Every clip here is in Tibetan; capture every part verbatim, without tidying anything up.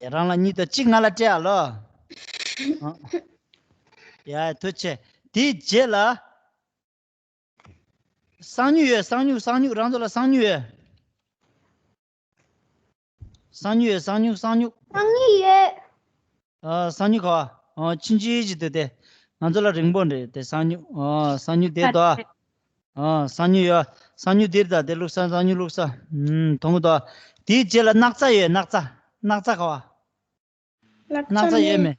ཡ། རང་ལ་གཉིས་དང་གཅིག་ང་ལ་སྤྲད་ཨ་ལོ། ཡ། ཐུགས་རྗེ་ཆེ། དེའི་རྗེས་ལ། གསང་མྱུག་ཡོད། གསང་མྱུག་གསང་མྱུག་རང་ཚོ་ལ་གསང་མྱུག་ཡོད། གསང་མྱུག་ཡོད། གསང་མྱུག་གསང་མྱུག་གསང་མྱུག་ཡོད། ཨ། གསང་མྱུག་ག་བ། ཨ། ཆུང་ཆུང་ཞིག་འདུག་སྟེ། ང་ཚོ་ལ་རིང་པོ་རེད་དེ། གསང་མྱུག་ཨ། གསང་མྱུག་དེ་དོ། ཨ། གསང་མྱུག་ཡོད། གསང་མྱུག་འདིར་དང་དེ་བླུགས་ས། གསང་མྱུག་བླུགས་ས། ཨུམ། མཐོང་གི་དོ། དེའི་རྗེས་ལ་སྣག་ཚ་ཡོད། སྣག་ཚ། སྣག་ཚ་ག་བ། སྣག་ཚ་ཡོད་མེད།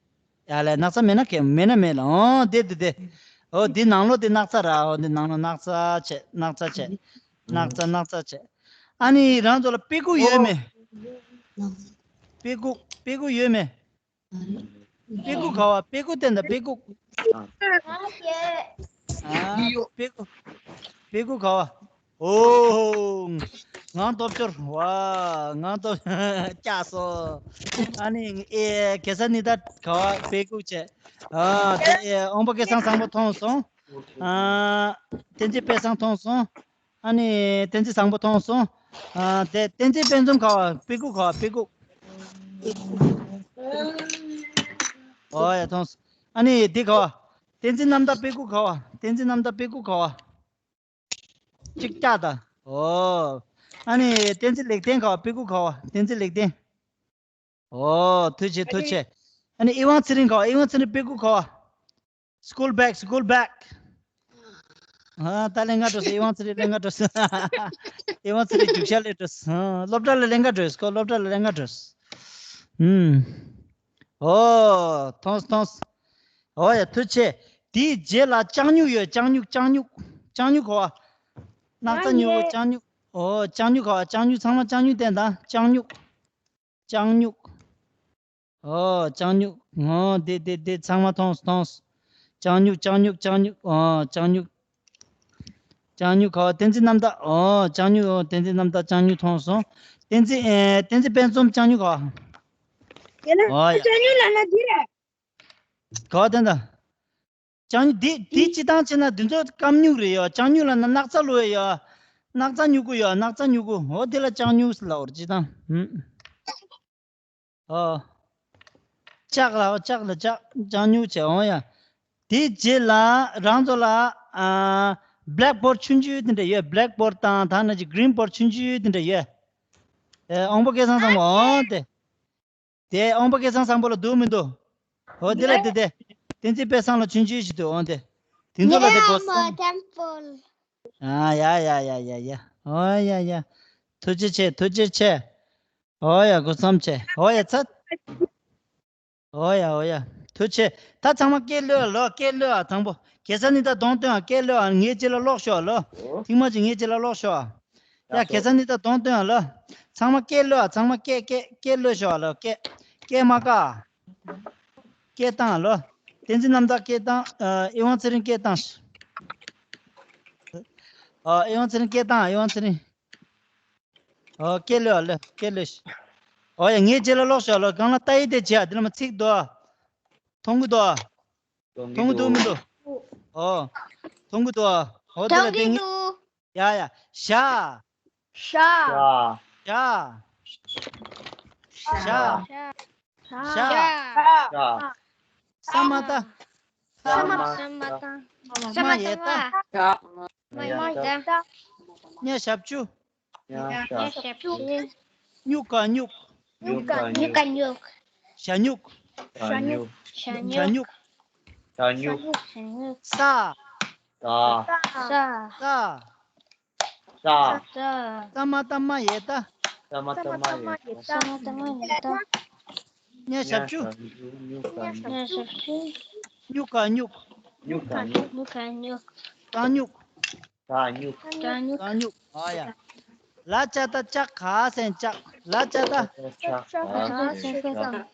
ཡ་ལས། སྣག་ཚ་མེད་ན་གལ། མེད་ན་མེད་ལ། ཨོ་དེ་དེ་དེ། ཨོ་དེ་ནང་ལོགས་དེ་སྣག་ཚ་ར། ཨོ་དེ་ནང་ལོགས་སྣག་ཚ་བྱས། སྣག་ཚ་བྱས། སྣག་ཚ། སྣག་ཚ་བྱས། ཨ་ནི་རང་ཚོ་ལ་དཔེ་ཁུག་ཡོད་མེད། དཔེ་ཁུག་དཔེ་ཁུག་ཡོད་མེད། དཔེ་ཁུག་ག་བ། དཔེ་ཁུག་བསྟན་དང་། དཔེ་ཁུག་ཨ། དཔེ་ཁུག་དཔེ་ཁུག་ག་བ། ཨོ། ངང་སྟོབས་འབྱོར། ཝ། ངང་སྟོབས། སྐྱག་སོ། ཨ་ནི་ཨེ། གེ་སར་རྣམ་དག་ག་བ། དཔེ་ཁུག་བྱས། ཨ། དེ་ཨེ། དབང་པོ་སྐལ་བཟང་བཟང་པོ་མཐོང་སོང་། ཨ། བསྟན་འཛིན་དཔལ་བཟང་མཐོང་སོང་། ཨ་ནི་བསྟན་འཛིན་བཟང་པོ་མཐོང་སོང་། ཨ། དེ་བསྟན་འཛིན་དཔལ་འཛོམས་ག་བ། དཔེ་ཁུག་ག་བ། དཔེ་ཁུག་ཨོ་ཡ། མཐོང་སོང་། ཨ་ནི་དེ་ག་བ། བསྟན་འཛིན་རྣམ་དག་དཔེ་ཁུག་ག་བ། བསྟན་འཛིན་རྣམ་དག་དཔེ་ཁུག་ག་བ། གཅིག་སྐྱག་དང་། ཨོ། ཨ་ནི་བསྟན་འཛིན་ལེགས་ལྡན་ག་བ། དཔེ་ཁུག་ག་བ། བསྟན་འཛིན་ལེགས་ལྡན། ཨོ། ཐུགས་རྗེ་ཆེ། ཐུགས་རྗེ་ཆེ། ཨ་ནི་ཨི་དབང་ཚེ་རིང་ག་བ། ཨི་དབང་ཚེ་རིང་དཔེ་ཁུག་ག་བ། School bag, school bag. ཨ། ད་ལེན་ག་འགྲོ་སོང་། ཨི་དབང་ཚེ་རིང་ལེན་ག་འགྲོ་སོང་། ཨི་དབང་ཚེ་རིང་རྒྱུགས་ཤར་ལེན་འགྲོ་སོང་། ཨ། སློབ་གྲྭ་ལ་ལེན་ག་འགྲོ་སོང་། སློབ་གྲྭ་ལ་ལེན་ག་འགྲོ་སོང་། ཨུམ། ཨོ། མཐོང་སོང་། མཐོང་སོང་། ཨོ་ཡ། ཐུགས་རྗེ་ཆེ། དེའི་རྗེས་ལ་ལྕགས་མྱུག་ཡོད། ལྕགས་མྱུག་ལྕགས་མྱུག་ལྕགས་མྱུག་ག་བ། སྣག་ཚ་མྱུག་ལྕགས་མྱུག་ཨོ་ལྕགས་མྱུག་ག་བ། ལྕགས་མྱུག་ཚང་མ་ལྕགས་མྱུག་བསྟན་དང་། ལྕགས་མྱུག་ལྕགས་མྱུག་ཨོ་ལྕགས་མྱུག་ཨོ་དེ་དེ་དེ་ཚང་མ་མཐོང་སོང་། མཐོང་སོང་། ལྕགས་མྱུག་ལྕགས་མྱུག་ལྕགས་མྱུག་ཨོ་ལྕགས་མྱུག་ལྕགས་མྱུག་ག་བ། བསྟན་འཛིན་རྣམ་དག་ཨོ་ལྕགས་མྱུག་ཨོ་བསྟན་འཛིན་རྣམ་དག་ལྕགས་མྱུག་མཐོང་སོང་། བསྟན་འཛིན་ཨེ། བསྟན་འཛིན་དཔལ་འཛོམས་ལྕགས་མྱུག་ག་བ། ཡིན་ན་ཨོ་ཡ། ལྕགས་མྱུག་ལབ་ན་འདི་རེད། ག་བ། བསྟན་དང་། ལྕགས་མྱུག་འདི་འདི་སྤྱིར་བཏང་བྱས་ན་འདི་ཚོ་སྐམ་མྱུག་རེད་ཡ། ལྕགས་མྱུག་ལབ་ན་སྣག་ཚ་ལུ་ཡ། སྣག་ཚ་མྱུ་གུ་ཡ། སྣག་ཚ་མྱུ་གུ། འོ་དེ་ལ་ལྕགས་མྱུག་ཟེར་ལབ་པ་རེད་སྤྱིར་བཏང་། ཧུམ། ཨོ། ལྕགས་ལ། ཨོ་ལྕགས་ལ་ལྕགས། ལྕགས་མྱུག་བྱས། འོ་ཡ། དེའི་རྗེས་ལ་རང་ཚོ་ལ་ཨ། blackboard ཆུང་ཆུང་དེ་འདྲ་ཡོད། blackboard དང་ད་ནང་བཞིན་green board ཆུང་ཆུང་དེ་འདྲ་ཡོད། ཨེ། དབང་པོ་སྐལ་བཟང་བཟང་པོ། འོ་དེ། དེ་དབང་པོ་སྐལ་བཟང་བཟང་པོ་ལ་འདུག་མི་འདུག་འོ་དེ་ལ་དེ་དེ། བསྟན་འཛིན་དཔལ་བཟང་ལ་ཆུང་ཆུང་ཞིག་འདུག་འོ་དེ། དེ་ཚོ་ལ་དེ་གོ་སོང་། ཨ་ཡ་ཡ་ཡ་ཡ་ཡ། ཨོ་ཡ་ཡ། ཐུགས་རྗེ་ཆེ། ཐུགས་རྗེ་ཆེ། ཨོ་ཡ། སྒོ་མཚམས་ཆེ། ཨོ་ཡ། ཚ། ཨོ་ཡ། ཨོ་ཡ། ཐུགས་རྗེ་ཆེ། ད་ཚང་མ་སྐད་གློད་ཨ་ལོ། སྐད་གློད་ཨ། དང་པོ་གེ་སར་རྣམ་དག་གདོང་སྟོན་ཨ། སྐད་གློད་ཨ། ངའི་རྗེས་ལ་ལོག་ཤོག་ཨ་ལོ། ཐེངས་མ་གཅིག་ངའི་རྗེས་ལ་ལོག་ཤོག་ཨ། ཡ། གེ་སར་རྣམ་དག་གདོང་སྟོན་ཨ་ལོ། ཚང་མ་སྐད་གློད་ཨ། ཚང་མ་སྐད་སྐད་སྐད་གློད་ཤོག་ཨ་ལོ། སྐད། སྐད་མ་བཀག་སྐད་བཏང་ཨ་ལོ། བསྟན་འཛིན་རྣམ་དག་སྐད་བཏང་། ཨ། ཨི་དབང་ཚེ་རིང་སྐད་བཏང་། ཨ། ཨི་དབང་ཚེ་རིང་སྐད་བཏང་། ཨི་དབང་ཚེ་རིང་། ཨོ། སྐད་གློད་ཨ་ལོ། སྐད་གློད་ཤིག་ཨོ་ཡ། ངའི་རྗེས་ལ་ལོག་ཤོག་ཨ་ལོ། སྒང་ལ་ལྟ་ཡི་དེ་བྱེད་ཨ། དེ་ལ་མ་ཚིག་འདུག་ཨ། མཐོང་གི་འདུག་ཨ། མཐོང་གི་འདུག་མི་འདུག་ཨོ། མཐོང་གི་འདུག་ཨ། ཨོ་དེ་ལ་དེ་ངའི། ཡ་ཡ། ཞ། ཞ། ཞ། ཞ། ཞ། ས་མ་བཏགས། ས་མ་བཏགས། མ་ཡ་བཏགས། མ་ཡ་བཏགས། ཉ་ཞབས་ཀྱུ། ཉ་ཞབས་ཀྱུ། སྨྱུག་ག་སྨྱུག་སྨྱུག་ག་སྨྱུག་ཞ་སྨྱུག་ཞ་སྨྱུག་ཞ་སྨྱུག་ཞ་སྨྱུག་ས། ས། ས། ས། ས། ས་མ་བཏགས། མ་ཡ་བཏགས། ས་མ་བཏགས། མ་ཡ་བཏགས། ས་མ་བཏགས། མ་ཡ་བཏགས། ཉ་ཞབས་ཀྱུ། ཉ་ཞབས་ཀྱུ། སྨྱུག་ག་སྨྱུག་སྨྱུག་ག་སྨྱུག་སྨྱུག་ག་སྨྱུག་སྨྱུག་ག་སྨྱུག་ག་སྨྱུག་ག་སྨྱུག་ག་སྨྱུག་ག་སྨྱུག་ཨ་ཡ། ལ་ཅ་བཏགས། ལྕགས། ག་ས་ལྕགས། ལ་ཅ་བཏགས། ལྕགས། ག་ས་ལྕགས། ལྕགས།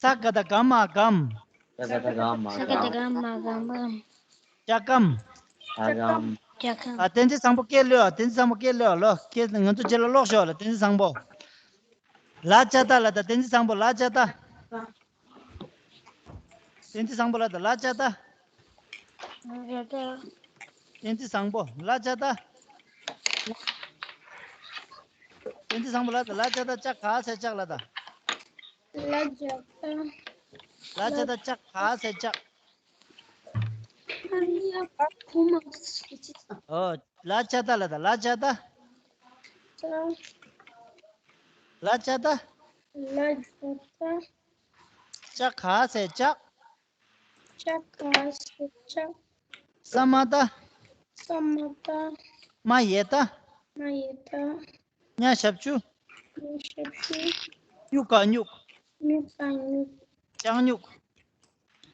ས་ག་བཏགས། སྒ་མ་སྒམ། ས་ག་བཏགས། སྒ་མ་སྒམ། ལྕགས་སྒམ། ལྕགས་སྒམ། ལྕགས་སྒམ། ཨ། བསྟན་འཛིན་བཟང་པོ་སྐད་གློད་ཨ། བསྟན་འཛིན་བཟང་པོ་སྐད་གློད་ཨ་ལོ། ཁྱེད་ང་ཚོ་རྗེས་ལ་ལོག་ཤོག་ལ། བསྟན་འཛིན་བཟང་པོ། ལ་ཅ་བཏགས་ལ་ད། བསྟན་འཛིན་བཟང་པོ། ལ་ཅ་བཏགས། བསྟན་འཛིན་བཟང་པོ་ལ་ད། ལ་ཅ་བཏགས། བསྟན་འཛིན་བཟང་པོ། ལ་ཅ་བཏགས། བསྟན་འཛིན་བཟང་པོ་ལ་ད་ལ་ཅ་ད་ལྕགས་ག་ས་ལྕགས་ལ་ད། ལ་ལྕགས་ད། ལ་ལྕགས་ད་ལྕགས་ག་ས་ལྕགས། ཨ་ནི་ཡ་ཁུ་མ་ཁུ་ཅི་ཚ། ཨོ། ལ་ལྕགས་ད་ལ་ད་ལ་ལྕགས་ད། ལ་ལྕགས་ད། ལ་ལྕགས་ད། ལྕགས་ག་ས་ལྕགས། ལྕགས་ག་ས་ལྕགས། ས་མ་ད། ས་མ་ད། མ་ཡ་ད། མ་ཡ་ད། ཉ་ཞབས་ཀྱུ། ཉ་ཞབས་ཀྱུ། སྨྱུག་ག་སྨྱུག་སྨྱུག་ག་སྨྱུག་ལྕགས་སྨྱུག་ལྕགས་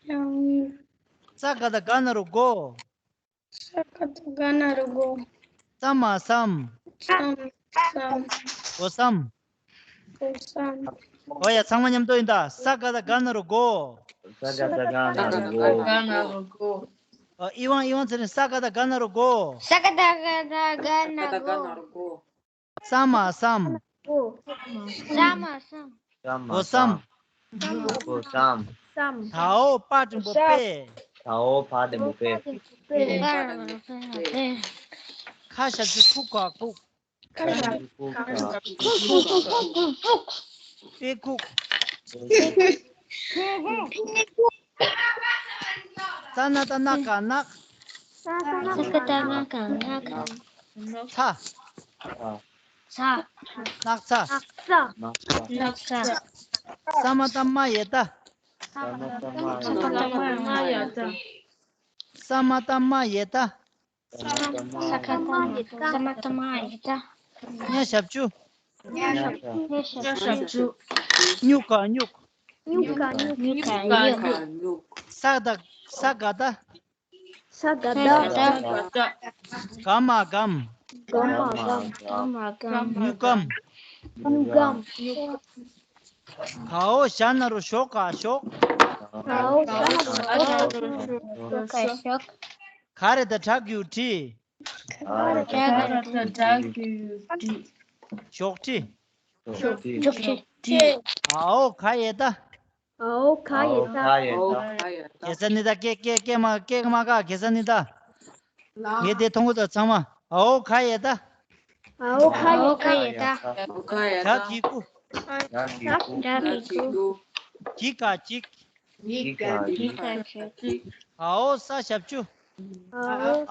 སྨྱུག་ས་ག་ད་ག་ན་རོ་སྒོ། ས་ག་ད་ག་ན་རོ་སྒོ། ས་མ་སམ། སམ། སམ། སྒོ་སམ། སྒོ་སམ། ཨོ་ཡ་ཚང་མ་མཉམ་དུ་ཡིན་ད། ས་ག་ད་ག་ན་རོ་སྒོ། ས་ག་ད་ག་ན་རོ་སྒོ། ཨོ་ཨི་ཝང་ཨི་ཝང་ཚེ་རིང་ས་ག་ད་ག་ན་རོ་སྒོ། ས་ག་ད་ག་ན་རོ་སྒོ། ས་མ་སམ། སྒོ་སམ། སྒོ་སམ། སྒོ་སམ། ད་འོ་པ་འགྲེང་བུ་པེ། ད་འོ་བ་འགྲེང་བུ་པེ། ཁ་ཞབས་ཀྱུ་ཁུ་ག་ཁུག་ཁུག་ཁུག་ཁུག་ཁུག་ཁུག་ཁུག་ཁུག་ཁུག་པེ་ཁུག་ཙ་ན་ད་ན་ག་ནག་ཙ་ན་ད་ན་ག་ནག་ཚ། ཚ། ནག་ཚ། ནག་ཚ། ས་མ་ད་མ་ཡ་ད། ས་མ་ད་མ་ཡ་ད། ས་མ་ད་མ་ཡ་ད། ས་མ་ད་མ་ཡ་ད། ཉ་ཞབས་ཀྱུ། ཉ་ཞབས་ཀྱུ། སྨྱུག་ག་སྨྱུག་སྨྱུག་ག་སྨྱུག་ས་ད་ས་ག་ད། ས་ག་ད། ག་མ་སྒམ། ག་མ་སྒམ། སྨྱུག་སྒམ། སྨྱུག་སྒམ། ག་འོ་ཞ་ན་རོ་ཞོག་ག་ཞོག་ག་འོ་ཞ་ན་རོ་ཞོག་ག་ཞོག་ག་རེ་ད་ཁྲག་གི་ཡུ་ཁྲི། ཁྲག་གི་ཡུ་ཁྲི། ཞོག་ཁྲི། ཞོག་ཁྲི། ག་འོ་ག་ཡ་ད། འའོ་ཁ་ཡེ་ད། འའོ་ཁ་ཡེ་ད། གེ་ས་ནི་ད། ཀེ་ཀེ་ཀེ་མ་ཀེ་མ་ཀ་གེ་ས་ནི་ད། ངས་དེ་མཐོང་གི་ད་ཚང་མ། འའོ་ཁ་ཡེ་ད། འའོ་ཁ་ཡེ་ད། འའོ་ཁ་ཡེ་ད། ཇ་གི་གུ། ཇ་གི་གུ། ཇི་ཀ་ཇིག་ཇི་ཀ་ཇིག་འའོ་ས་ཞབས་ཀྱུ།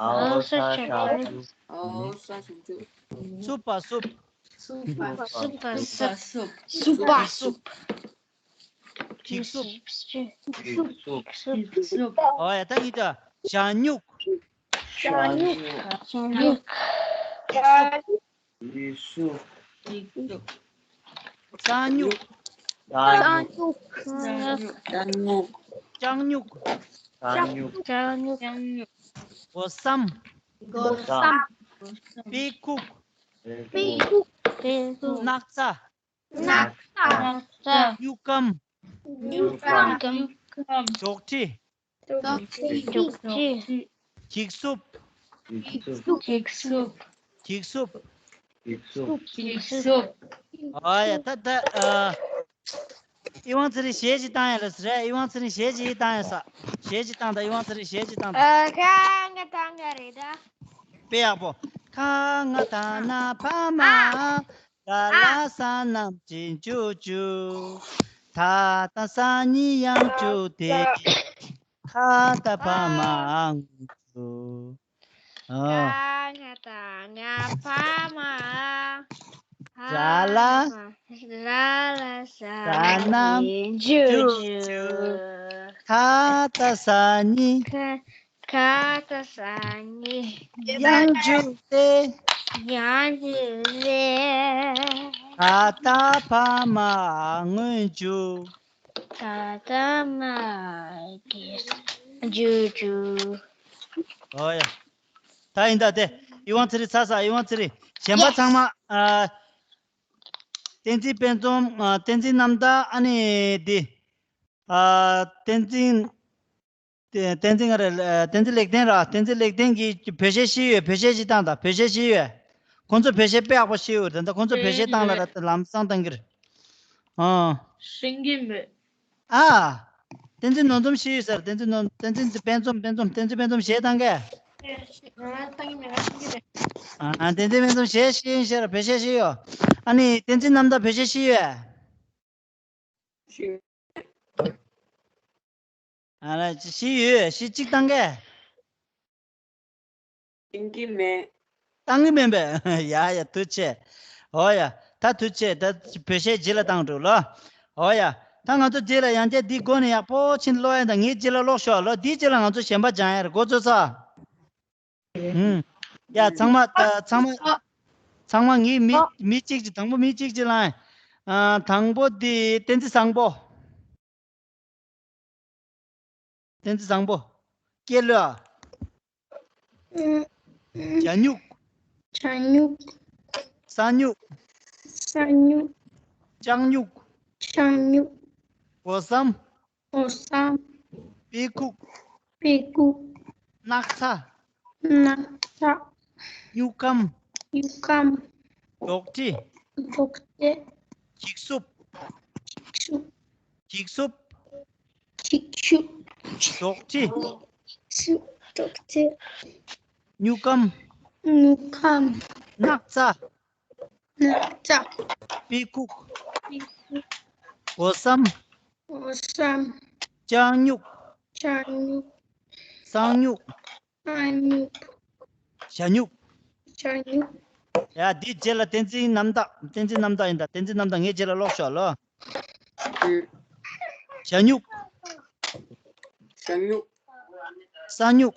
འའོ་ས་ཞབས་ཀྱུ། འའོ་ས་ཞབས་ཀྱུ། སུ་པ་སུབ། སུ་པ་སུབ། སུ་པ་སུབ། གིག་སུབ། གིག་སུབ། འོ་ཡ་ད་གཉིས་ཀ་ཞ་སྨྱུག་ཞ་སྨྱུག་ཞ་སྨྱུག་གིག་སུབ། ས་སྨྱུག་ས་སྨྱུག་ལྕགས་སྨྱུག་ལྕགས་སྨྱུག་སྒོ་སམ། སྒོ་སམ། པི་ཁུག་པི་ཁུག་ནགས་ཚལ། ནགས་ཚལ། སྨྱུག་སྒམ། སྨྱུག་སྒམ། ཞོག་ཁྲི། ཞོག་ཁྲི། གིག་སུབ། གིག་སུབ། གིག་སུབ། གིག་སུབ། གིག་སུབ། ཨ་ཡ་ད་ད་ཨ། ཨི་ཝང་ཚེ་རིང་གཞས་ཅིག་བཏང་ཡ་ལ་ཟེར། ཨི་ཝང་ཚེ་རིང་གཞས་ཅིག་བཏང་ཡ་ས། གཞས་ཅིག་བཏང་ད། ཨི་ཝང་ཚེ་རིང་གཞས་ཅིག་བཏང་ད། ཨ་ཁ་ང་བཏང་ཡ་རེད་ད། དཔེ་ཡག་པོ། ཁ་ང་ད་ན་ཕ་མ། ལ་ལ་ས་ནམ་ཅི་འཇུ་འཇུ། ད་ད་ས་ཉི་ཡང་འཇུ་དེ། ཁ་ད་ཕ་མ་ཨང་འཇུ། ཨ། ཁ་ང་ད་ང་ཕ་མ། ལ་ལ། ལ་ལ་ས་ནམ་ཅི་འཇུ་འཇུ། ད་ད་ས་ཉི། ཁ་ཁ་ད་ས་ཉི། ཡང་འཇུ་དེ། ཡང་འཇུ་དེ། ད་ད་ཕ་མ་ངུ་འཇུ། ད་ད་མ་གི་འཇུ་འཇུ། ཨོ་ཡ། ད་ཡིན་ད་དེ། ཨི་ཝང་ཚེ་རིང་ཚ་ས། ཨི་ཝང་ཚེ་རིང་། གཞན་པ་ཚང་མ། ཨ། བསྟན་འཛིན་དཔལ་འཛོམས། ཨ། བསྟན་འཛིན་རྣམ་དག་ཨ་ནི་འདི། ཨ། བསྟན་འཛིན། བསྟན་འཛིན་ང་རེད། བསྟན་འཛིན་ལེགས་ལྡན་ར། བསྟན་འཛིན་ལེགས་ལྡན་གྱིས་བོད་གཞས་ཤེས་ཡོད། བོད་གཞས་ཤིག་བཏང་དང་། བོད་གཞས་ཤེས་ཡོད། ཁོང་ཚོ་བོད་གཞས་དཔེ་ཡག་པོ་ཤེས་ཡོད་རེད། ད་ཁོང་ཚོ་བོད་གཞས་བཏང་ལ་ར་ལམ་སང་བཏང་གི་རེད། ཨ། ཤེས་ཀྱི་མེད། ཨ། བསྟན་འཛིན་ནོར་འཛོམས་ཤེས་ཡོད་ཟེར། བསྟན་འཛིན་ནོར། བསྟན་འཛིན་དཔལ་འཛོམས། དཔལ་འཛོམས། བསྟན་འཛིན་དཔལ་འཛོམས་གཞས་བཏང་གས། ང་ལ་བཏང་གི་མེད། ང་བཏང་གི་མེད། ཨ། བསྟན་འཛིན་སྨན་འཛོམས་གཞས་ཤེས་ཡིན་ཤེས་ར། བོད་གཞས་ཤེས་ཡོད། ཨ་ནི་བསྟན་འཛིན་རྣམ་དག་བོད་གཞས་ཤེས་ཡོད། ཤེས། ཨ་ལ་ཤེས་ཡོད། ཤེས་གཅིག་བཏང་གས། ཤེས་ཀྱི་མེད། བཏང་གི་མེད་པས། ཡ་ཡ། ཐུགས་རྗེ་ཆེ། འོ་ཡ། ད་ཐུགས་རྗེ་ཆེ། ད་བོད་གཞས་རྗེས་ལ་བཏང་འགྲོ་ལོ། འོ་ཡ། ད་ང་ཚོ་རྗེས་ལ་ཡང་བསྐྱར་འདི་སྒོ་ནས་ཡག་པོ་ཕྱིན་ཀློག་ཡ་དང་། ངའི་རྗེས་ལ་ཀློག་ཤོག་ལོ། འདིའི་རྗེས་ལ་ང་ཚོ་གཞན་པ་སྦྱང་ཡ་རེད། འགོ་ཚུགས་ཚར། ཧུམ། ཡ། ཚང་མ། ད་ཚང་མ། ཚང་མ་ངའི་མི། མི་གཅིག་གཅིག། དང་པོ་མི་གཅིག་གཅིག་ལ། ཨ། དང་པོ་དེ་བསྟན་འཛིན་བཟང་པོ། བསྟན་འཛིན་བཟང་པོ། སྐྱེས་ལོ། ཨ། ཞྭ་སྨྱུག་ཞྭ་སྨྱུག་ས་སྨྱུག་ས་སྨྱུག་ལྕགས་སྨྱུག་ལྕགས་སྨྱུག་སྒོ་སྲམ་སྒོ་སྲམ་དཔེ་ཁུག་དཔེ་ཁུག་སྣག་ཚ་སྣག་ཚ་སྨྱུག་སྐམ་སྨྱུག་སྐམ་ཞོག་ཁྲི་སྒོག་ཙེ། འགྱིག་སུབ། འགྱིག་སུབ། འགྱིག་སུབ། འགྱིག་སུབ། ཞོག་ཁྲི། འགྱིག་སུབ། ཞོག་ཁྲི། སྨྱུག་སྐམ། སྨྱུག་སྐམ། སྣག་ཚ། སྣག་ཚ། དཔེ་ཁུག་དཔེ་ཁུག་སྒོ་སྲམ། སྒོ་སྲམ། ལྕགས་སྨྱུག་ལྕགས་སྨྱུག་གསང་སྨྱུག་གསང་སྨྱུག་ཞྭ་སྨྱུག་ཞྭ་སྨྱུག་ཡ། འདིའི་རྗེས་ལ་བསྟན་འཛིན་རྣམ་དག་བསྟན་འཛིན་རྣམ་དག་ཡིན་ད། བསྟན་འཛིན་རྣམ་དག་ངའི་རྗེས་ལ་ཀློག་ཤོག་ལོ། ཨུ། ཞྭ་སྨྱུག་ཞྭ་སྨྱུག་གསང་སྨྱུག་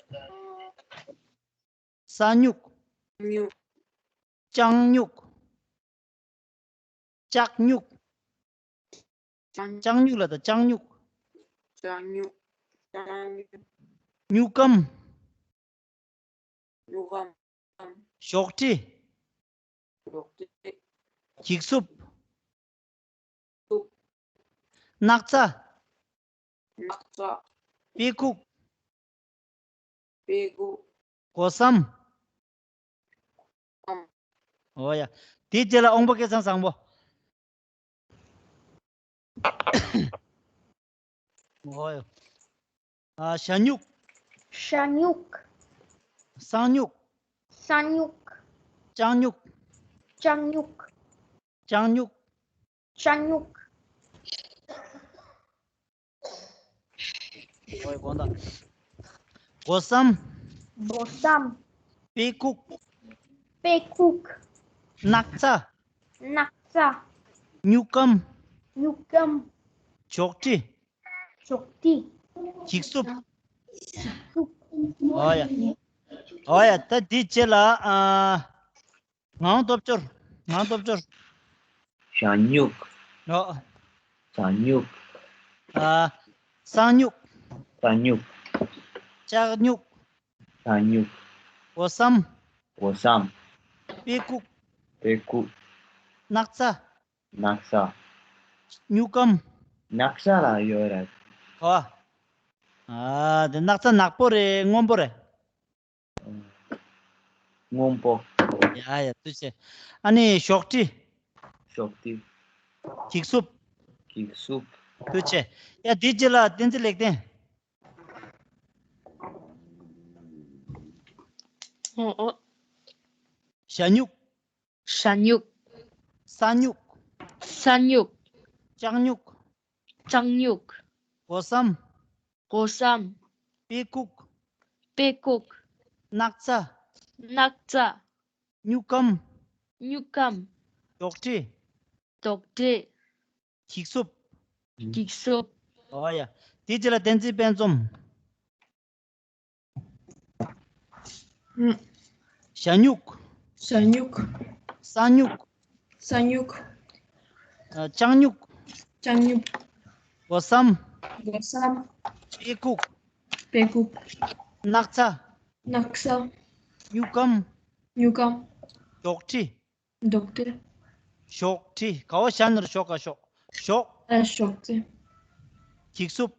གསང་སྨྱུག་སྨྱུག་ལྕགས་སྨྱུག་ལྕགས་སྨྱུག་ལྕགས་སྨྱུག་ལ་ད་ལྕགས་སྨྱུག་ལྕགས་སྨྱུག་ལྕགས་སྨྱུག་སྨྱུག་སྐམ། སྨྱུག་སྐམ། ཞོག་ཁྲི། ཞོག་ཁྲི། འགྱིག་སུབ། སུབ། སྣག་ཚ། སྣག་ཚ། དཔེ་ཁུག་དཔེ་ཁུག་སྒོ་སྲམ། སྲམ། འོ་ཡ། དེའི་རྗེས་ལ་དབང་པོ་སྐལ་བཟང་བཟང་པོ། འོ་ཡ། ཨ། ཞྭ་སྨྱུག་ཞྭ་སྨྱུག་གསང་སྨྱུག་གསང་སྨྱུག་ལྕགས་སྨྱུག་ལྕགས་སྨྱུག་ལྕགས་སྨྱུག་ལྕགས་སྨྱུག་འོ་ཡ། དགོངས་དག་སྒོ་སྲམ། སྒོ་སྲམ། དཔེ་ཁུག་དཔེ་ཁུག་སྣག་ཚ། སྣག་ཚ། སྨྱུག་སྐམ། སྨྱུག་སྐམ། ཞོག་ཁྲི། ཞོག་ཁྲི། འགྱིག་སུབ། འོ་ཡ། འོ་ཡ། ད་འདིའི་རྗེས་ལ། ཨ། ངག་དབང་སྟོབས་འབྱོར། ངག་དབང་སྟོབས་འབྱོར། ཞྭ་སྨྱུག་འོ། གསང་སྨྱུག་ཨ། གསང་སྨྱུག་གསང་སྨྱུག་ལྕགས་སྨྱུག་གསང་སྨྱུག་སྒོ་སྲམ། སྒོ་སྲམ། དཔེ་ཁུག་དཔེ་ཁུག་སྣག་ཚ། སྣག་ཚ། སྨྱུག་སྐམ། སྣག་ཚ་ལ་ཡོད་རེད། ཨོ། ཨ། དེ་སྣག་ཚ་ནག་པོ་རེད། སྔོན་པོ་རེད། སྔོན་པོ། ཡ་ཡ། ཐུགས་རྗེ་ཆེ། ཨ་ནི་ཞོག་ཁྲི། ཞོག་ཁྲི། འགྱིག་སུབ། འགྱིག་སུབ། ཐུགས་རྗེ་ཆེ། ཡ། དེའི་རྗེས་ལ་བསྟན་འཛིན་ལེགས་ལྡན། ཨོ་ཨོ། ཞྭ་སྨྱུག་ཞྭ་སྨྱུག་གསང་སྨྱུག་གསང་སྨྱུག་ལྕགས་སྨྱུག་ལྕགས་སྨྱུག་སྒོ་སྲམ། སྒོ་སྲམ། དཔེ་ཁུག་དཔེ་ཁུག་སྣག་ཚ། སྣག་ཚ། སྨྱུག་སྐམ། སྨྱུག་སྐམ། ཞོག་ཁྲི། ཞོག་ཁྲི། འགྱིག་སུབ། འགྱིག་སུབ། ཨོ་ཡ། དེའི་རྗེས་ལ་བསྟན་འཛིན་དཔལ་འཛོམས། ཞྭ་སྨྱུག་ཞྭ་སྨྱུག་གསང་སྨྱུག་གསང་སྨྱུག་ཨ། ལྕགས་སྨྱུག་ལྕགས་སྨྱུག་སྒོ་སྲམ། སྒོ་སྲམ། དཔེ་ཁུག་དཔེ་ཁུག་སྣག་ཚ། སྣག་ཚ། སྨྱུག་སྐམ། སྨྱུག་སྐམ། ཞོག་ཁྲི། ཞོག་ཁྲི། ཞོག་ཁྲི། ག་བ་ཞྭ་ནོར་ཞོག་ག་ཞོག་ཞོག་ཨ། ཞོག་ཚེ། འགྱིག་སུབ།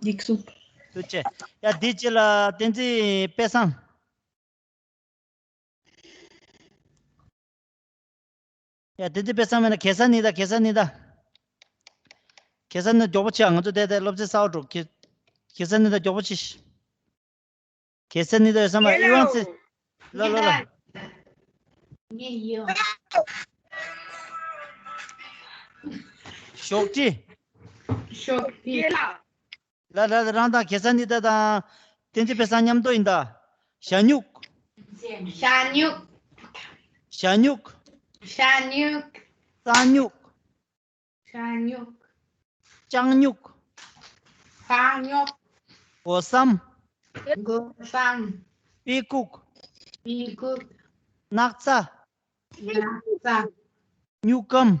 འགྱིག་སུབ། ཐུགས་རྗེ་ཆེ། ཡ། འདི་རྗེས་ལ་བསྟན་འཛིན་དཔལ་བཟང་། ཡ། བསྟན་འཛིན་དཔལ་བཟང་མེད་ན། གེ་སར་ནི་ད། གེ་སར་ནི་ད། གེ་སར་ནི་མགྱོགས་པོ་བྱེད་ཨ། ང་ཚོ་བསྡད་བསྡད་སློབ་ཚན་གསར་པ་འགྲོ། གེ་གེ་སར་ནི་ད་མགྱོགས་པོ་བྱེད། གེ་སར་ནི་ད་ཡོད་ས་མ་རེད། ཨི་ཝང་ཚེ། ལ་ལ་ལ། ངས་ཡོད། ཤོག་དྲིལ། ཤོག་དྲིལ། ལ་ལ་ལ། རང་དང་གེ་སར་རྨེའུ་ཏ་དང་བསྟན་འཛིན་དཔལ་བཟང་མཉམ་དུ་ཡིན་ད། ཞྭ་སྨྱུག་ཞྭ་སྨྱུག་ཞྭ་སྨྱུག་ཞྭ་སྨྱུག་རྩྭ་སྨྱུག་ཞྭ་སྨྱུག་ལྕགས་སྨྱུག་ལྕགས་སྨྱུག་འོ་ཟམ་སྒོ་ཟམ་དཔེ་ཁུག་དཔེ་ཁུག་སྣག་ཚ། ཡ་ཚ། སྨྱུག་སྒམ།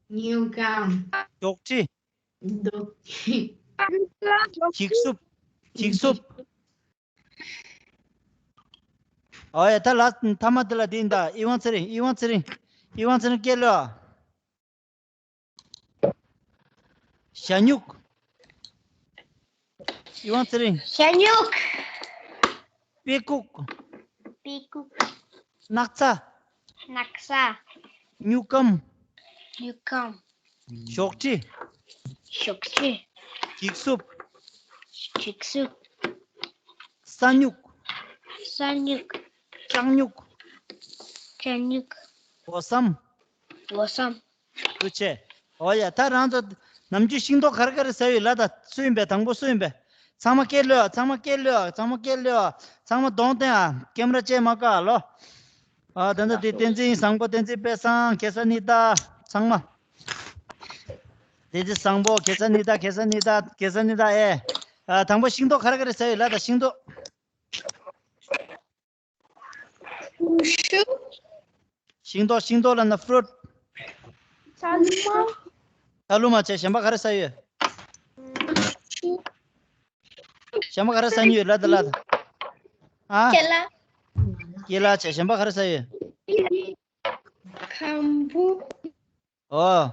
སྨྱུག་སྒམ། ཤོག་དྲིལ། འདུག་འཁྱིག་སུབ། འཁྱིག་སུབ། ཨོ་ཡ། ད་ལ་ཐ་མ་དེ་ལ་དེ་ཡིན་ད། ཨི་ཝང་ཚེ་རིང་། ཨི་ཝང་ཚེ་རིང་། ཨི་ཝང་ཚེ་རིང་སྐད་ལོ། ཞྭ་སྨྱུག་ཨི་ཝང་ཚེ་རིང་། ཞྭ་སྨྱུག་དཔེ་ཁུག་དཔེ་ཁུག་སྣག་ཚ། སྣག་ཚ། སྨྱུག་སྒམ། སྨྱུག་སྒམ། ཤོག་དྲིལ། ཤོག་དྲིལ། འཁྱིག་སུབ། འཁྱིག་སུབ། ས་སྨྱུག་ས་སྨྱུག་སྐྲག་སྨྱུག་སྐྲག་སྨྱུག་འོ་ཟམ། འོ་ཟམ། ཐུགས་རྗེ་ཆེ། འོ་ཡ། ད་རང་ཚོ་ནམ་རྒྱུན་ཤིང་ཏོག་ག་རེ་ག་རེ་ཟ་ཡོད་ལབ་ད། སུ་ཡིན་པས། དང་པོ་སུ་ཡིན་པས། ཚང་མ་སྐད་ལོས་ཨ། ཚང་མ་སྐད་ལོས་ཨ། ཚང་མ་སྐད་ལོས་ཨ། ཚང་མ་གདོང་བསྟན་ཨ། ཀེམ་ར་བཅད་མ་དཀའ་ལོ། ཨ། ད་ལྟ་དེ་བསྟན་འཛིན་བཟང་པོ། བསྟན་འཛིན་དཔལ་བཟང་། གེ་སར་རྨེའུ་ཏ། ཚང་མ། བསྟན་འཛིན་བཟང་པོ། གེ་སར་རྨེའུ་ཏ། གེ་སར་རྨེའུ་ཏ། གེ་སར་རྨེའུ་ཏ། ཨེ། ཨ། དང་པོ་ཤིང་ཏོག་ག་རེ་ག་རེ་ཟ་ཡོད་ལབ་ད། ཤིང་ཏོག་ཤིང་ཏོག་ཤིང་ཏོག་ལབ་ན་ཕུ་རུཊ། ཚ་ལུ་མ། ཚ་ལུ་མ་བྱས། གཞན་པ་ག་རེ་ཟ་ཡོད། གཞན་པ་ག་རེ་ཟ་མྱོང་ཡོད་ལབ་ད། ལབ་ད། ཨ། ཀེ་ལ། ཀེ་ལ་བྱས། གཞན་པ་ག་རེ་ཟ་ཡོད། ཁམ་བུ། ཨོ།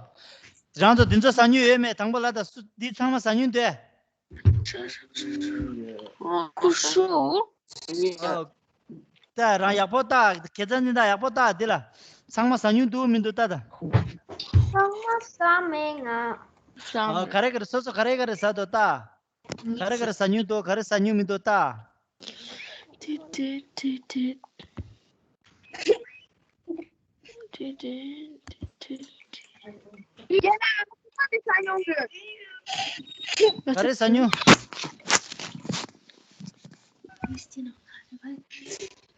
རང་ཚོ་འདི་ཚོ་ཟ་མྱོང་ཡོད་མེད། དང་པོ་ལབ་ད། སུ་འདི་ཚང་མ་ཟ་མྱོང་འདུག་ཀུ་ཤུ། ཨོ། ད་རང་ཡག་པོ་ལྟ། གེ་སར་རྨེའུ་ཏ་ཡག་པོ་ལྟ། འདི་ལ་ཚང་མ་ཟ་མྱོང་འདུག་མི་འདུག་ལྟ་ད། ཚང་མ་ཟ་མེད་ང་། ཨོ། ག་རེ་ག་རེ། སོ་སོ་ག་རེ་ག་རེ་ཟ་འདུག་ལྟ། ག་རེ་ག་རེ་ཟ་མྱོང་འདུག་ག་རེ་ཟ་མྱོང་མི་འདུག་ལྟ། ཏི་ཏི་ཏི་ཏི། ཏི་ཏི་ཏི་ཏི། ག་རེ་ཟ་མྱོང་།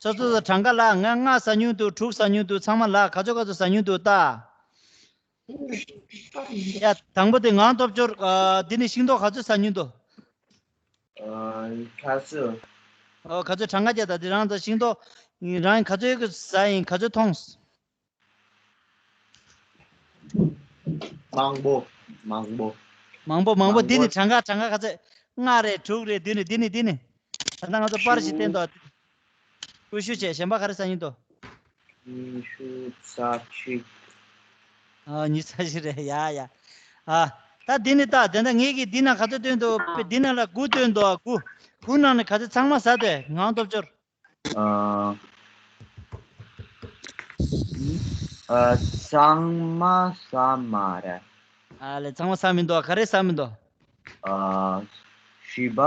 སོ་སོ་སོ་གྲངས་ཀ་ལ། ང་ལྔ་ཟ་མྱོང་འདུག་དྲུག་ཟ་མྱོང་འདུག་ཚང་མ་ལ་ག་ཚོད་ག་ཚོད་ཟ་མྱོང་འདུག་ལྟ། ཡ། དང་པོ་དེ་ངང་སྟོབས་འབྱོར། ཨ། འདི་ནི་ཤིང་ཏོག་ག་ཚོད་ཟ་མྱོང་འདུག་ཨ། ག་ཚོད། ཨོ། ག་ཚོད། གྲངས་ཀ་བརྒྱབ་ད། འདི་རང་ཚོ་ཤིང་ཏོག་རང་ག་ཚོད་ཟ་ཡིན། ག་ཚོད་མཐོང་། མང་པོ། མང་པོ། མང་པོ། མང་པོ། མང་པོ། འདི་ནི་གྲངས་ཀ། གྲངས་ཀ་ག་ཚོད། ལྔ་རེད། དྲུག་རེད། འདི་ནི། འདི་ནི། འདི་ནི། ད་ལྟ་ང་ཚོ་པར་ཞིག་བསྟན་ཏོ། ཀུ་ཤུ་བྱས། གཞན་པ་ག་རེ་ཟ་མྱོང་འདུག་ཉི་ཤུ་རྩ་གཅིག་ཨ། ཉི་ཤུ་རྩ་གཅིག་རེད། ཡ་ཡ། ཨ། ད་འདི་ནི་ལྟ། དེ་འདྲ་ངེད་ཀྱིས་འདི་ན་ག་ཚོད་བཏོན་འདུག་འདི་ན་ལ་དགུ་བཏོན་འདུག་དགུ། དགུ་ནང་ནས་ག་ཚོད་ཚང་མ་ཟ་དེ། ངང་སྟོབས་འབྱོར། ཨ། ཨ། ཚང་མ་ཟ་མ་རེད། ཨ་ལེ། ཚང་མ་ཟ་མི་འདུག་ག་རེ་ཟ་མི་འདུག་ཨ། བཞི་པ།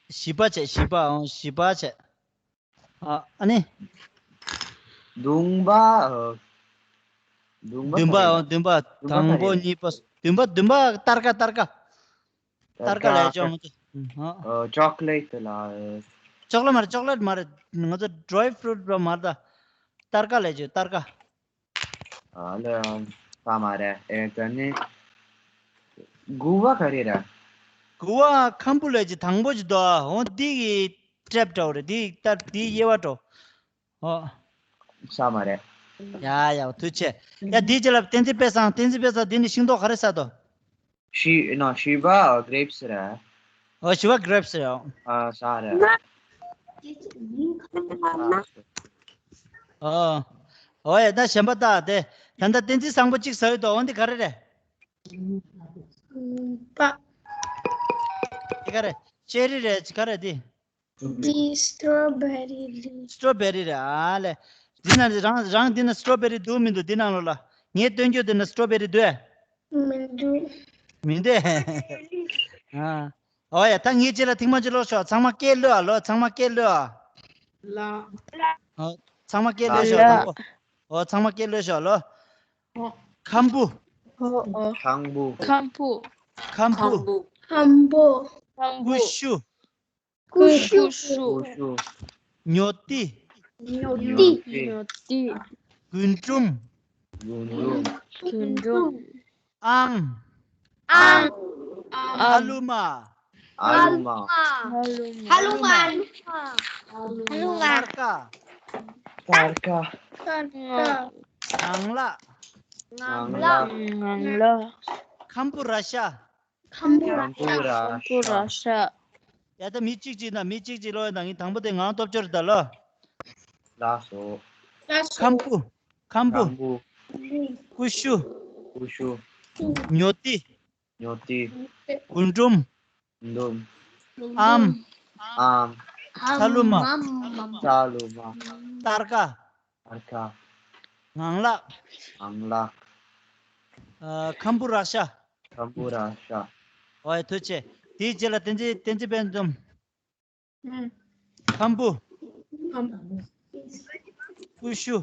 བཞི་པ་བྱས། བཞི་པ། ཨང་། བཞི་པ་བྱས། ཨ། ཨ་ནི། བདུན་པ། ཨ། བདུན་པ། བདུན་པ། ཨ། བདུན་པ། བདུན་པ་དང་པོ། ག་རེ། གཉིས་པ། བདུན་པ། བདུན་པ་སྟར་ཀ། སྟར་ཀ། སྟར་ཀ་ལབ་ཀྱང་། ཨ། ཨ། ཅོག་ལེ་ཊི་ལ། ཅོག་ལེ་ཊི་མ་རེད། ཅོག་ལེ་ཊི་མ་རེད། ང་ཚོ་ཌ་རའི་ཕུ་རུཊ་ར་མ་རེད་ད། སྟར་ཀ་ལབ་ཀྱི། སྟར་ཀ། ཨ་ལེ། ཨ། ས་མ་རེད། ཨེ། ད་ནི་དགུ་པ་ག་རེ་རེད། དགུ་པ་ཁམ་བུ་ལབ་ཀྱི། དང་པོ་ཅིག་འདུག་འོ་འདི་གི་ཊེབ་འདྲ་བོ་རེད། འདི་ལྟར་འདི་དབྱེ་བ་འདྲ་བོ། ཨོ། ས་མ་རེད། ཡ་ཡ། ཐུགས་རྗེ་ཆེ། ཡ། འདི་རྗེས་ལ་བསྟན་འཛིན་དཔལ་བཟང་། བསྟན་འཛིན་དཔལ་བཟང་། འདི་ནི་ཤིང་ཏོག་ག་རེ་ཟ་འདུག་བཞི། ནོ། བཞི་པ་གྷི་རེབ་སི་རེད། ཨོ། བཞི་པ་གྷི་རེབ་སི་རེད། ཨ། ས་རེད། ཨོ། ཨོ་ཡ། ད་གཞན་པ་ལྟ་དེ། ད་ལྟ་བསྟན་འཛིན་བཟང་པོ་གཅིག་ཟ་ཡོད་དོ། འོ་འདི་ག་རེ་རེད། པ། དེ་ག་རེ། ཅེ་རི་རེད། ག་རེ་འདི། འདི་སི་ཊོ་བེ་རི་རེད། སི་ཊོ་བེ་རི་རེད། ཨ་ལེ། འདི་ན་རང་རང་འདི་ན་སི་ཊོ་བེ་རི་འདུག་མི་འདུག་འདི་ནང་ལོགས་ལ། ངས་སྟོན་རྒྱུ་འདི་ན་སི་ཊོ་བེ་རི་འདུག་མི་འདུག་མི་འདུག་ཨ། ཨོ་ཡ། ད་ངས་རྗེས་ལ་ཐེངས་མ་གཅིག་ཀློག་ཤོག་ཚང་མ་སྐད་ལོས་ཨ། ལོ། ཚང་མ་སྐད་ལོས་ཨ། ལ། ཨོ། ཚང་མ་སྐད་ལོས་ཤོག་དང་པོ། ཨོ་ཚང་མ་སྐད་ལོས་ཤོག་ལོ། ཁམ་བུ། ཁམ་བུ། ཁམ་བུ། ཁམ་བུ། ཁམ་བུ། ཀུ་ཤུ། ཀུ་ཤུ། ཀུ་ཤུ། ཉོ་ཏི། ཉོ་ཏི། ཉོ་ཏི། རྒུན་འབྲུམ། རྒུན་འབྲུམ། རྒུན་འབྲུམ། ཨམ། ཨམ། ཨ་ལུ་མ། ཨ་ལུ་མ། ཨ་ལུ་མ། ཨ་ལུ་མ། ཨ་ལུ་མ། སྟར་ཀ། སྟར་ཀ། སྟར་ཀ། ངང་ལག། ངང་ལག། ངང་ལག། ཁམ་བུ་ར་ཤ། ཁམ་བུ་ར་ཤ། ཁམ་བུ་ར་ཤ། ཡ་ད་མི་གཅིག་གཅིག་ན་མི་གཅིག་གཅིག་ལོ་ཡ་ད་ངས་དང་པོ་དེ་ངང་སྟོབས་འབྱོར་ད་ལོ། ལགས་སོ། ཁམ་བུ། ཁམ་བུ། ཁམ་བུ། ཀུ་ཤུ། ཀུ་ཤུ། ཉོ་ཏི། ཉོ་ཏི། རྒུན་འབྲུམ། རྒུན་འབྲུམ། ཨམ། ཨམ། ཚ་ལུ་མ། ཚ་ལུ་མ། སྟར་ཀ། སྟར་ཀ། ངང་ལག། ངང་ལག། ཨ། ཁམ་བུ་ར་ཤ། ཁམ་བུ་ར་ཤ། ཨོ་ཡ་ཐུགས་རྗེ་ཆེ། དེའི་རྗེས་ལ་བསྟན་འཛིན་བསྟན་འཛིན་དཔལ་འཛོམས། ཁམ་བུ། ཁམ་བུ། ཀུ་ཤུ།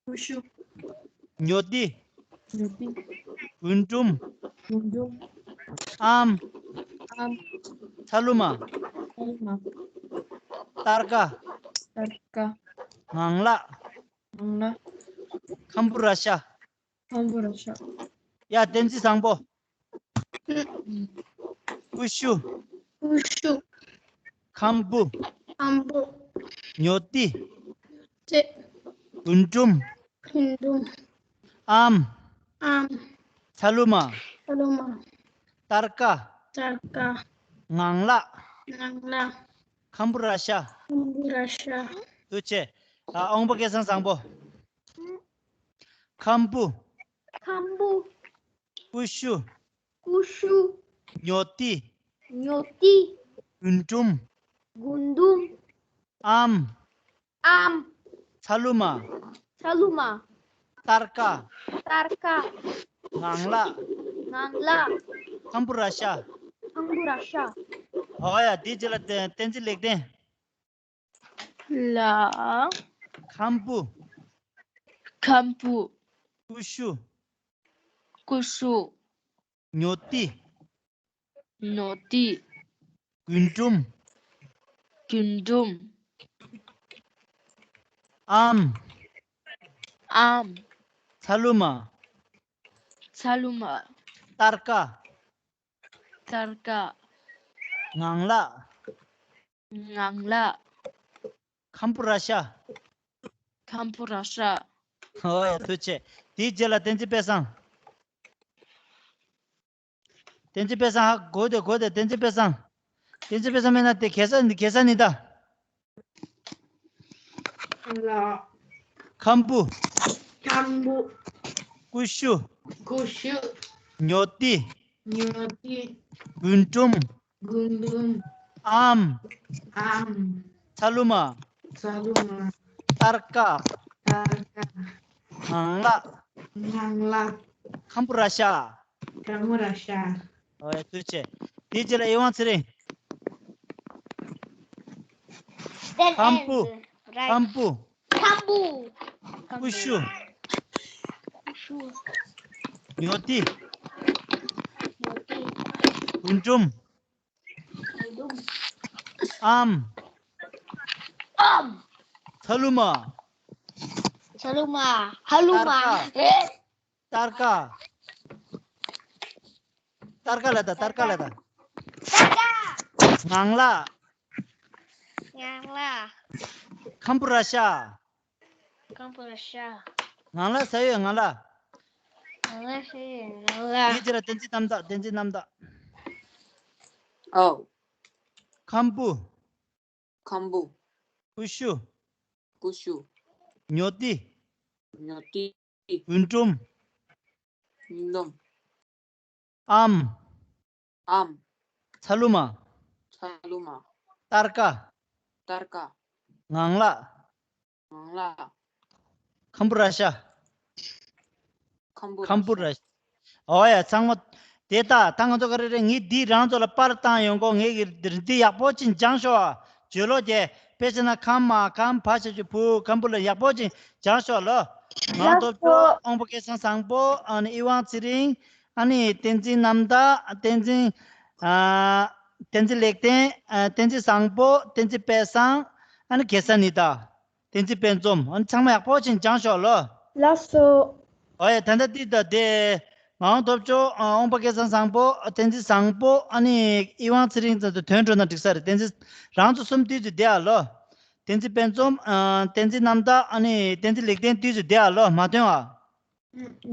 ཀུ་ཤུ། ཉོ་ཏི། ཉོ་ཏི། རྒུན་འབྲུམ། རྒུན་འབྲུམ། ཨམ། ཨམ། ཚ་ལུ་མ། ཚ་ལུ་མ། སྟར་ཀ། སྟར་ཀ། ངང་ལག། ངང་ལག། ཁམ་བུ་ར་ཤ། ཁམ་བུ་ར་ཤ། ཡ་བསྟན་འཛིན་བཟང་པོ། ཀུ་ཤུ། ཀུ་ཤུ། ཁམ་བུ། ཁམ་བུ། ཉོ་ཏི། ཏི། རྒུན་འབྲུམ། རྒུན་འབྲུམ། ཨམ། ཨམ། ཚ་ལུ་མ། ཚ་ལུ་མ། སྟར་ཀ། སྟར་ཀ། ངང་ལག། ངང་ལག། ཁམ་བུ་ར་ཤ། ཁམ་བུ་ར་ཤ། ཐུགས་རྗེ་ཆེ། ཨ། དབང་པོ་སྐལ་བཟང་བཟང་པོ། ཁམ་བུ། ཁམ་བུ། ཀུ་ཤུ། ཀུ་ཤུ། ཉོ་ཏི། ཉོ་ཏི། རྒུན་འབྲུམ། རྒུན་འབྲུམ། ཨམ། ཨམ། ཚ་ལུ་མ། ཚ་ལུ་མ། སྟར་ཀ། སྟར་ཀ། ངང་ལག། ངང་ལག། ཁམ་བུ་ར་ཤ། ཁམ་བུ་ར་ཤ། ཨོ་ཡ་དེའི་རྗེས་ལ་བསྟན་འཛིན་ལེགས་ལྡན། ལ། ཁམ་བུ། ཁམ་བུ། ཀུ་ཤུ། ཀུ་ཤུ། ཉོ་ཏི། ཉོ་ཏི། རྒུན་འབྲུམ། རྒུན་འབྲུམ། ཨམ། ཨམ། ཚ་ལུ་མ། ཚ་ལུ་མ། སྟར་ཀ། སྟར་ཀ། ངང་ལག། ངང་ལག། ཁམ་བུ་ར་ཤ། ཁམ་བུ་ར་ཤ། ཨོ་ཡ་ཐུགས་རྗེ་ཆེ། དེའི་རྗེས་ལ་བསྟན་འཛིན་དཔལ་བཟང་། བསྟན་འཛིན་དཔལ་བཟང་། ཧ་གོ་དེ་གོ་དེ་བསྟན་འཛིན་དཔལ་བཟང་། བསྟན་འཛིན་དཔལ་བཟང་མེད་ན་དེ་གེ་སར་གེ་སར་ནི་ད། ལ། ཁམ་བུ། ཁམ་བུ། ཀུ་ཤུ། ཀུ་ཤུ། ཉོ་ཏི། ཉོ་ཏི། རྒུན་འབྲུམ། རྒུན་འབྲུམ། ཨམ། ཨམ། ཚ་ལུ་མ། ཚ་ལུ་མ། སྟར་ཀ། སྟར་ཀ། ངང་ལག། ངང་ལག། ཁམ་བུ་ར་ཤ། ཁམ་བུ་ར་ཤ། ཨོ་ཡ་ཐུགས་རྗེ་ཆེ། དེའི་རྗེས་ལ་ཨེ་ཝང་ཚེ་རིང་། ཁམ་བུ། ཁམ་བུ། ཁམ་བུ། ཀུ་ཤུ། ཀུ་ཤུ། ཉོ་ཏི། ཉོ་ཏི། རྒུན་འབྲུམ། རྒུན་འབྲུམ། ཨམ། ཨམ། ཚ་ལུ་མ། ཚ་ལུ་མ། ཧ་ལུ་མ། སྟར་ཀ། ཨེ། སྟར་ཀ། སྟར་ཀ་ལ་ད་སྟར་ཀ་ལ་ད། སྟར་ཀ། ངང་ལག། ངང་ལག། ཁམ་བུ་ར་ཤ། ཁམ་བུ་ར་ཤ། ངང་ལག་ཟེར་ཡོད་ངང་ལག། ངང་ལག་ཟེར་ཡོད་ངང་ལག། དེའི་རྗེས་ལ་བསྟན་འཛིན་རྣམ་དག་བསྟན་འཛིན་རྣམ་དག། ཨོ། ཁམ་བུ། ཁམ་བུ། ཀུ་ཤུ། ཀུ་ཤུ། ཉོ་ཏི། ཉོ་ཏི། རྒུན་འབྲུམ། རྒུན་འབྲུམ། ཨམ། ཨམ། ཚ་ལུ་མ། ཚ་ལུ་མ། སྟར་ཀ། སྟར་ཀ། ངང་ལག། ངང་ལག། ཁམ་བུ་ར་ཤ། ཁམ་བུ་ཁམ་བུ་ར་ཤ། ར་ཤ། ཨོ་ཡ་ཚང་མ། དེ་ལྟ་ད་ང་ཚོ་ག་རེ་རེད། ངས་འདི་རང་ཚོ་ལ་པར་བཏང་ཡོང་གོ། ངས་ཀྱི་འདི་ཡག་པོ་ཅིག་སྦྱངས་ཤོག་བརྗོད་ལོ་རྒྱལ། དཔེ་བྱས་ན་ཁམས་མ་ཁམས་བ་ཞབས་ཀྱུ་བུ་ཁམ་བུ་ལ་ཡག་པོ་ཅིག་སྦྱངས་ཤོག་ལོ། ངག་ཐོབ་ཅོ་དབང་པོ་སྐལ་བཟང་བཟང་པོ་ཨ་ནི་ཨི་དབང་ཚེ་རིང་ཨ་ནི་བསྟན་འཛིན་རྣམ་དག་བསྟན་འཛིན་ཨ་བསྟན་འཛིན་ལེགས་ལྡན་ཨ་བསྟན་འཛིན་བཟང་པོ་བསྟན་འཛིན་དཔལ་བཟང་ཨ་ནི་གེ་སར་ཉི་ཟླ། བསྟན་འཛིན་དཔལ་འཛོམས། ཨ་ནི་ཚང་མ་ཡག་པོ་ཅིག་སྦྱངས་ཤོག་ལོ། ལགས་སོ། ཨོ་ཡ་ད་ལྟ་འདི་ད་དེ་ངག་དབང་ཐོབ་ཅོ་ཨ་དབང་པོ་སྐལ་བཟང་བཟང་པོ་ཨ་བསྟན་འཛིན་བཟང་པོ་ཨ་ནི་ཨི་དབང་ཚེ་རིང་ཚོ་དོན་འགྲོ་ན་འགྲིག་ས་རེད། བསྟན་འཛིན་རང་ཚོ་གསུམ་དུས་ཚོད་བསྡད་ཨ་ལོ། བསྟན་འཛིན་དཔལ་འཛོམས་ཨ་བསྟན་འཛིན་རྣམ་དག་ཨ་ནི་བསྟན་འཛིན་ལེགས་ལྡན་དུས་ཚོད་བསྡད་ཨ་ལོ། མ་ཐོན་ཨ།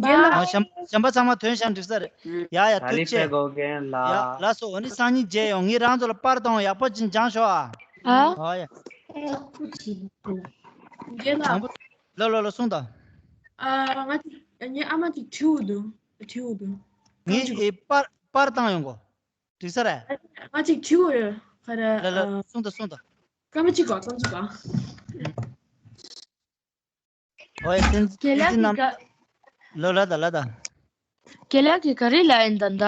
རྒན་ཨ་ལགས། གཞན་གཞན་པ་ཚང་མ་ཐོན་ཤག་འགྲིག་ས་རེད། ཡ་ཡ་ད་ལི་ཐུགས་རྗེ་ཆེ། ཆེ་གོ་རྒན་ལགས། ཡ་ལགས་སོ། འོ་ནི་སང་ཉིན་མཇལ་ཡོང་། ངས་རང་ཚོ་ལ་པར་གཏོང་ཡག་པོ་ཅིག་སྦྱངས་ཤོག་ཨ། ཨ། ཨོ་ཡ། རྒན་ལགས། དང་པོ། ལོ་ལོ་ལོ་གསུངས་དང་། ཨ་ང་ཅིག་ངའི་ཨ་མ་ཅིག་དྲིའུ་འདུག་དྲིའུ་འདུག་ངས་ཨེ་པར་པར་བཏང་ཡོང་གོ། འགྲིག་ས་རེད། ང་ཅིག་དྲིའུ་ཡོད་ཁ་ར། ལ་ལ་ཨ། གསུངས་དང་གསུངས་དང་། སྐར་མ་གཅིག་གོ་སྐར་མ་གཅིག་གོ། ཨོ་ཡ་བསྟན་རྒན་ལགས་ཀྱིས་རྣམ་ག་ལོ་ལ་དང་ལ་དང་། རྒན་ལགས་ཀྱིས་ག་རེ་ལབ་ཡིན་ད་ད།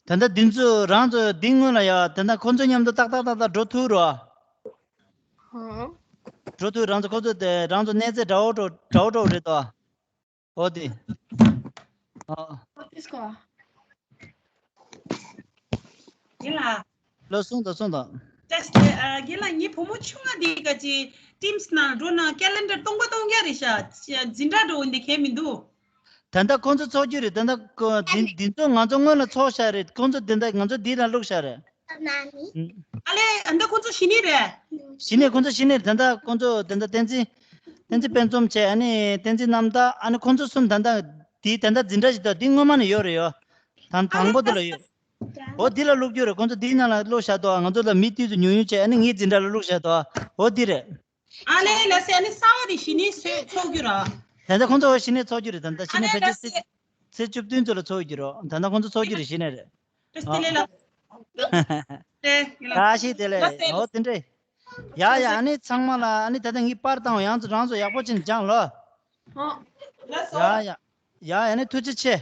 ད་ལྟ་འདི་ཚོ་རང་ཚོ་འདི་སྔོན་ལ་ཡ་ད་ལྟ་ཁོ་ཚོ་མཉམ་དུ་ཏག་ཏག་ཏག་ཏག་འགྲོ་ཐུབ་རོ། ཧང་། འགྲོ་ཐུབ། རང་ཚོ་ཁོ་ཚོ་དེ་རང་ཚོ་གནས་ཚད་འདྲ་བོ་འགྲོ་འདྲ་བོ་འགྲོ་རེད་དོ། ཨོ་དེ། ཨ། ཨོ་དེ་སྐོ། ཡིན་ལ། ལོ་གསུངས་དང་གསུངས་དང་། ད་ཨ་རྒན་ལགས་ངའི་བུ་མོ་ཆུང་ང་འདི་ག་ཅི་ཊིམ་སི་ནང་འགྲོ་ན་ཀེ་ལེན་ཌར་སྟོང་པ་སྟོང་རྐྱང་རེད་ཤག་འཛིན་གྲྭ་འགྲོ་འདི་གས་མི་འདུག་ད་ལྟ་ཁོང་ཚོ་ཚོགས་རྒྱུ་རེད། ད་ལྟ་ཁོ་འདི་འདི་ཚོ་ང་ཚོ་སྔོན་ལ་ཚོགས་ཤག་རེད། ཁོང་ཚོ་འདི་འདྲ་ང་ཚོ་འདི་ལ་བླུགས་ཤག་རེད། ཨ་ལེ་ཨ་ད་ཁོང་ཚོ་གཞི་ནས་རེད། གཞི་ནས་ཁོང་ཚོ་གཞི་ནས་རེད། ད་ལྟ་ཁོང་ཚོ་ད་ལྟ་བསྟན་འཛིན་བསྟན་འཛིན་དཔལ་འཛོམས་བྱས། ཨ་ནི་བསྟན་འཛིན་རྣམ་དག་ཨ་ནི་ཁོང་ཚོ་གསུམ་ད་ལྟ་འདི་ད་ལྟ་འཛིན་གྲྭ་ཞིག་འདུག་འདི་སྔོན་མ་ནས་ཡོད་རེད་ཡོད། དང་དང་པོ་འདི་ལ་ཡོད། འོ་འདི་ལ་བླུགས་རྒྱུ་རེད། ཁོང་ཚོ་འདི་ནང་ལ་བླུགས་བཞག་འདུག་ང་ཚོ་ལ་མི་དུས་སུ་ཉུང་ཉུང་བྱས། ཨ་ནི་ངའི་འཛིན་གྲྭ་ལ་བླུགས་བཞག་འདུག་འོ་འདི་རེད། ཨ་ལེ་ལ་སེ་ཨ་ནི་གསར་པ་དེ་གཞི་ནས་ཚོགས་རྒྱུ་ར། ད་ལྟ་ཁོང་ཚོ་གཞི་ནས་ཚོགས་རྒྱུ་རེད། ད་ལྟ་གཞི་ནས་ཕལ་ཆེར་ཚེས་ཚེས་བཅུ་བདུན་ཚོ་ལ་ཚོགས་རྒྱུ་རོ། ད་ལྟ་ཁོང་ཚོ་ཚོགས་རྒྱུ་རེད། གཞི་ནས་རེད། ཨ་ལེ་ལ། ཨ་ཤི་དེ་ལེ། ཨོ་དེ་འདྲས། ཡ་ཡ་ཨ་ནི་ཚང་མ་ལ་ཨ་ནི་ད་ལྟ་ངའི་པར་བཏང་བ་ཡང་ཚོ་རང་ཚོ་ཡག་པོ་ཅིག་སྦྱངས་ལོ། ཡ་ཡ་ཡ་ཨ་ནི་ཐུགས་རྗེ་ཆེ།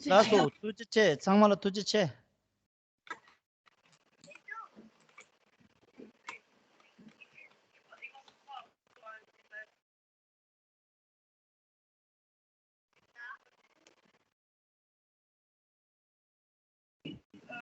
ལགས་སོ་ཐུགས་རྗེ་ཆེ། ཚང་མ་ལ་ཐུགས་རྗེ་ཆེ།